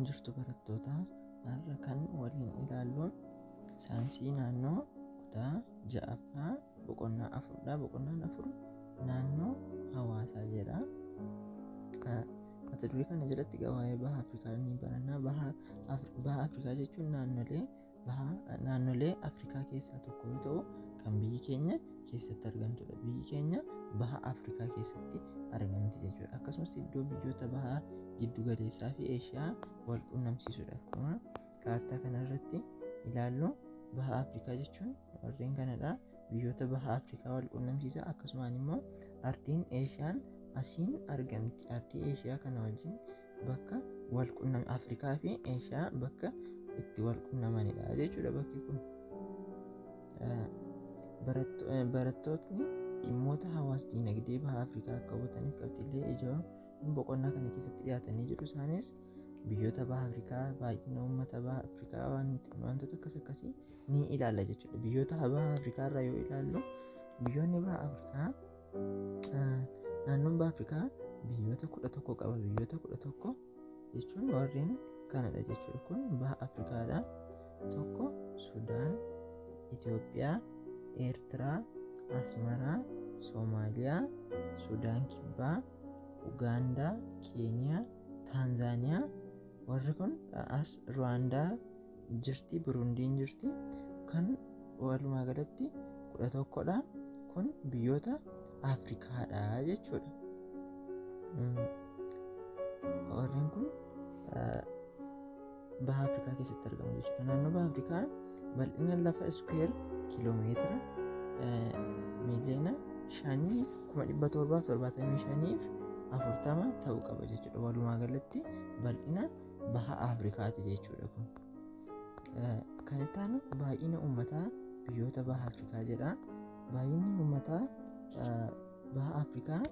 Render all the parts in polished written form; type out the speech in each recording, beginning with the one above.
Akkam jirtu barattoota? Har'a kan waliin ilaallu saayinsii naannoo kutaa ja'affaa boqonnaa afurdha. Boqonnaan afur naannoo hawaasaa jedha. Mata duree kana jalatti egaa waa'ee baha Afrikaa ni baranna. Baha Afrikaa jechuun naannolee Afrikaa keessaa tokko yoo ta'u, kan biyyi keenya keessatti argamtudha. Biyyi keenya baha Afrikaa keessatti argamti jechuudha. Akkasumas iddoo biyyoota baha giddu galeessaa fi Eeshiyaa wal qunnamsiisudha. Akkuma kaartaa kanarratti ilaallu, baha Afrikaa jechuun warreen kanadha. Biyyoota baha Afrikaa wal qunnamsiisa. Akkasumaan immoo ardiin Eeshiyaan asiin argamti. Ardii Eeshiyaa kana wajjin bakka wal qunnam, Afrikaa fi Eeshiyaa bakka itti wal qunnamanidha jechuudha bakki kun. Barattootni dhimmoota hawaas dinagdee baha Afrikaa akka hubataniif qabxiilee ijoo boqonnaa kana keessatti dhiyaatanii jiru. Isaanis biyyoota baha Afrikaa, baay'ina uummata baha Afrikaa, wantoota akkas akkasii ni ilaalla jechuudha. Biyyoota baha Afrikaa irraa yoo ilaallu, biyyoonni baha Afrikaa, naannoon baha Afrikaa biyyoota 11 qaba. Biyyoota 11 jechuun warreen kanadha jechuudha. Kun baha Afrikaadha. Tokko Sudaan, Itoophiyaa, Eertiraa, Asmaraa, Soomaaliyaa, Sudaan Kibbaa, Ugaandaa, Keeniyaa, Taanzaaniyaa. Warri kun as Ruwaandaa jirti, Burundiin jirti. Kan walumaa galatti 11dha. Kun biyyoota Afrikaadha jechuudha. Warreen kun baha Afrikaa keessatti argamu jechuudha. Naannoo baha Afrikaa bal'ina lafa iskuweer kiiloomeetira 5,775,040 ta'uu qaba jechuudha. Walumaa galatti bal'ina baha Afrikaati jechuudha kun. Kan itti aanu baay'ina uummataa biyyoota baha Afrikaa jedha. Baay'inni uummataa baha Afrikaa,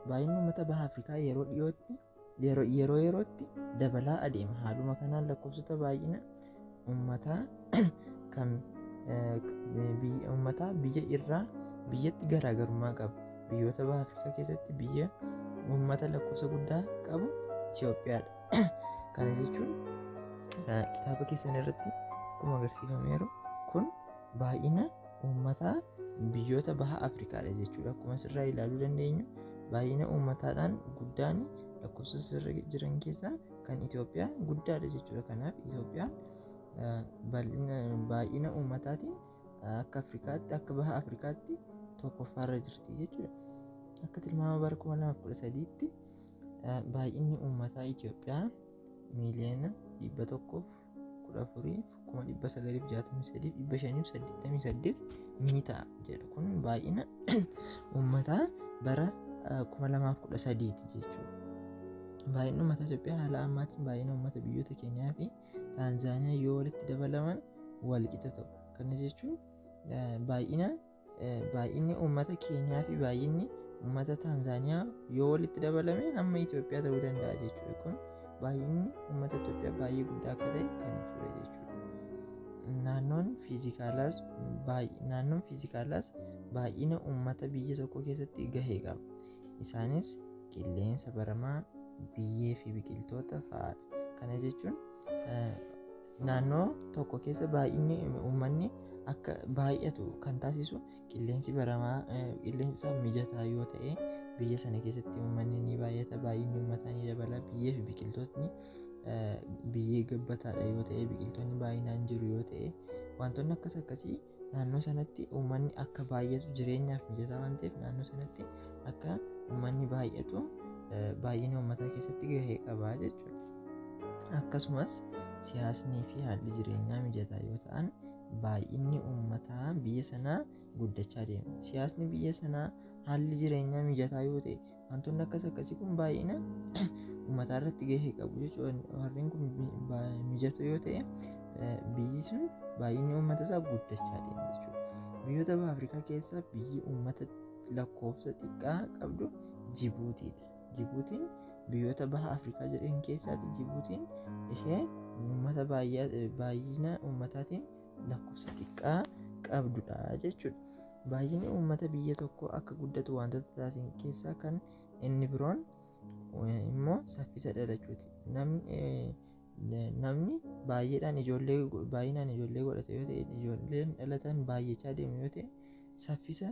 baay'inni uummata baha Afrikaa yeroo dhiyootti, yeroo yerootti dabalaa adeema. Haaluma kanaan lakkoofsota baay'ina uummataa kan uummataa biyya irraa biyyatti garaagarummaa qaba. Biyyoota baha Afrikaa keessatti biyya uummata lakkoofsa guddaa qabu Itoophiyaadha. Kana jechuun kitaaba keessan irratti akkuma agarsiifameeru, kun baay'ina uummataa biyyoota baha Afrikaadha jechuudha. Akkuma asirraa ilaaluu dandeenyu, baay'ina uummataadhaan guddaan lakkoofsa asirra jiran keessaa kan Itoophiyaa guddaadha jechuudha. Kanaaf Itoophiyaan baay'ina uummataatiin akka Afrikaatti, akka baha Afrikaatti tokkoffaarra jirti jechuudha. Akka tilmaama bara 2013tti baay'inni uummataa Itoophiyaa 114,963,588 ni ta'a jedha. Kun baay'ina uummataa bara 2013ti jechuudha. Baay'inni uummata Itoophiyaa haala ammaatiin baay'ina uummata biyyoota Keeniyaa fi Taanzaaniyaa yoo walitti dabalaman wal qixa ta'u. Kana jechuun baay'inni uummata Keeniyaa fi baay'inni uummata Taanzaaniyaa yoo walitti dabalame hamma Itoophiyaa ta'uu danda'a jechuudha. Kun baay'inni uummata Itoophiyaa baay'ee guddaa akka ta'e kan ibsudha jechuudha. Naannoon fiizikaalaas baay'ina uummata biyya tokko keessatti gahee qaba. Isaanis qilleensa baramaa, biyyee fi biqiltoota fa'aadha. Kana jechuun naannoo tokko keessa baay'inni uummanni akka baay'atu kan taasisu qilleensi baramaa, qilleensi isaa mijataa yoo ta'e, biyya sana keessatti uummanni ni baay'ata, baay'inni uummataa ni dabala. Biyyee fi biqiltootni, biyyee gabbataadha yoo ta'e, biqiltoonni baay'inaan jiru yoo ta'e, wantoonni akkas akkasii naannoo sanatti uummanni akka baay'atu, jireenyaaf mijataa waan ta'eef naannoo sanatti akka uummanni baay'atu baay'ina uummataa keessatti gahee qaba jechuudha. Akkasumas siyaasnii fi haalli jireenyaa mijataa yoo ta'an baay'inni uummataa biyya sanaa guddachaa deema. Siyaasni biyya sanaa, haalli jireenyaa mijataa yoo ta'e, wantoonni akkas akkasii kun baay'ina uummataa irratti gahee qabu jechuudha. Warreen kun mijatoo yoo ta'e, biyyi sun baay'inni uummata isaa guddachaa deema jechuudha. Biyyoota baha Afrikaa keessaa biyyi uummata lakkoofsa xiqqaa qabdu Jibuutiidha. Jibuutiin biyyoota baha Afrikaa jedhan keessaati Jibuutiin ishee uummata baay'ina uummataatiin lakkoofsa xiqqaa qabdudha jechuudha. Baay'inni uummata biyya tokkoo akka guddatu wantoota taasisan keessaa kan inni biroon immoo saffisa dhalachuuti. Namni baay'eedhaan ijoollee baay'inaan ijoollee godhate yoo ta'e, ijoolleen dhalatan baay'achaa deemu yoo ta'e, saffisa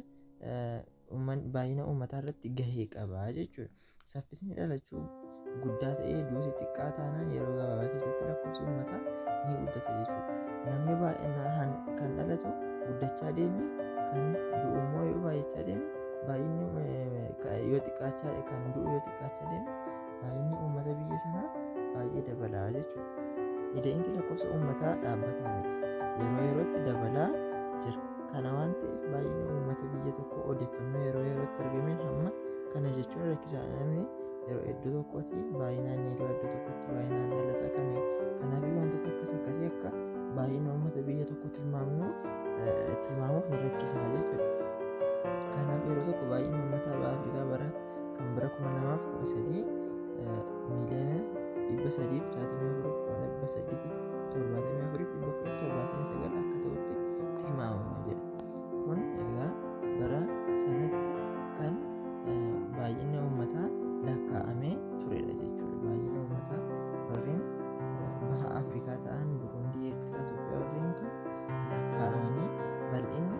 baay'ina uummataa irratti gahee qaba jechuudha. Saffisni dhalachuu guddaa ta'ee duuti xiqqaa taanaan yeroo gabaabaa keessatti lakkoofsi uummataa ni guddata jechuudha. Namni baay'inaan kan dhalatu guddachaa deeme, kan du'u immoo yoo baay'achaa deeme, baay'inni yoo xiqqaachaa, kan du'u yoo xiqqaachaa deeme, baay'inni uummata biyya sanaa baay'ee dabalaa jechuudha. Ida'insi lakkoofsa uummataa dhaabbataa miti. Yeroo yerootti dabalaa jira. Kana waan ta'eef baay'inni uummata biyya tokkoo odeeffannoo yeroo yerootti argameen hamma kana jechuun rakkisaadha. Namni yeroo iddoo tokkotti baay'inaan ni du'a, iddoo tokkotti baay'inaan dhalata. Kanaaf wantoota akkas akkasii akka baay'ina uummata biyya tokkoo tilmaamnu tilmaamuuf nu rakkisaa jechuudha. Kanaaf yeroo tokko baay'inni uummata baha Afrikaa bara kan bara 2013 miiliyoona 364, 874, 479 akka ta'utti tilmaamama jedha. Kun egaa bara sanatti kan baay'inni uummataa lakkaa'amee turedha jechuudha. Baay'ina uummataa warreen baha Afrikaa ta'an Burundii, Eertiraa, Itoophiyaa warreen kun lakkaa'amanii bal'inni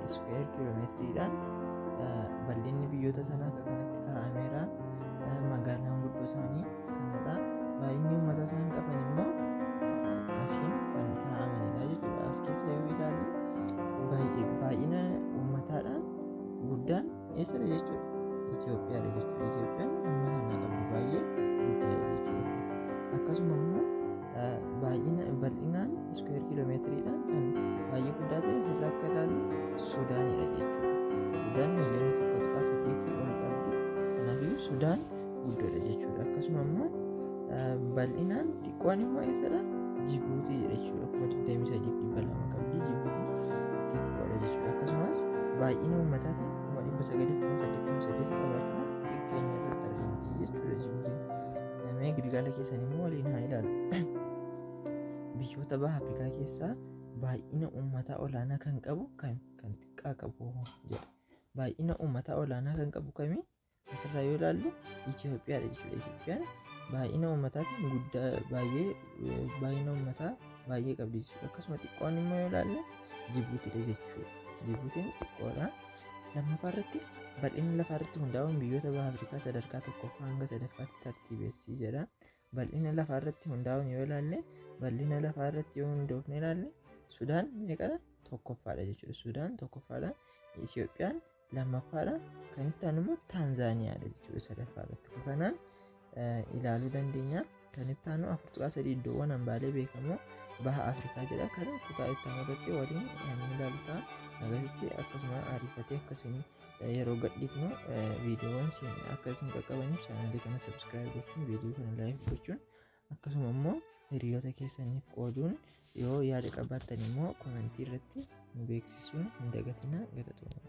iskuweer kiiloomeetiriidhaan bal'inni biyyoota sanaa akka kanatti kaa'ameera. Magaalaan guddoo isaanii kanadha. Baay'inni uummata isaan qaban immoo asiin kan kaa'amanidha jechuudha. As keessa yoo ilaallu baay'ina uummataadhaan guddaan eessadha jechuudha? Itoophiyaadha jechuudha. Itoophiyaan amma kana qabdu baay'ee guddaadha jechuudha. Akkasuma immoo baay'ina bal'inaan iskuweer kiiloomeetiriidhaan kan baay'ee guddaa ta'e asirraa akka ilaallu Suudaanidha jechuudha. Sudaan miiliyoona 1.8 ol qabdi. Kanaafiyyuu Sudaan guddoodha jechuudha. Akkasuma immoo bal'inaan xiqqoon immoo eessadha? Jibuutii jedha jechuudha. 23,200 qabdi Jibuutiin xiqqoodha jechuudha. Akkasumas baay'ina uummataatiin 988,000 qabaachuun xiqqeenya irratti argamti jechuudha Jibuutiin. Mee gilgaala keessan immoo waliin haa ilaallu. Biyyoota baha Afrikaa keessaa baay'ina uummataa olaanaa kan qabu kami? Kan xiqqaa qabu jedha. Baay'ina uummataa olaanaa kan qabu kami? Asirraa yoo ilaallu Itoophiyaadha jechuudha. Itoophiyaan baay'ina uummataatiin guddaa, baay'ee baay'ina uummataa baay'ee qabdi jechuudha. Akkasuma xiqqoon immoo yoo ilaalle Jibuutiidha jechuudha. Jibuutiin xiqqoodha. Lammaffaa irratti bal'ina lafaa irratti hundaa'uun biyyoota baha Afrikaa sadarkaa tokkoffaa hanga sadaffaatti tartiibessi jedha. Bal'ina lafaa irratti hundaa'uun yoo ilaalle, bal'ina lafaa irratti yoo hundoofne ilaalle, Sudaan meeqadha? Tokkoffaadha jechuudha. Sudaan tokkoffaadha. Itoophiyaan lammaffaadha. Kan itti aanu immoo Taanzaaniyaadha jechuudha sadaffaa irratti. Kanaan ilaaluu dandeenya. Kan itti aanu 4.3 iddoowwan hambaalee beekamoo baha Afrikaa jedha. Kana kutaa itti aanu irratti waliin kan ilaalu ta'a. Agasitti akkasuma ariifatee akkasiin yeroo gadhiifnu viidiyoowwan akka isin qaqqabaniif chaanaalii kana subscribe gochuun, viidiyoo kana like gochuun, akkasuma immoo hiriyoota keessaniif qooduun, yoo yaada qabaattan immoo komentii irratti nu beeksisuun hin dagatinaa. Galatooma.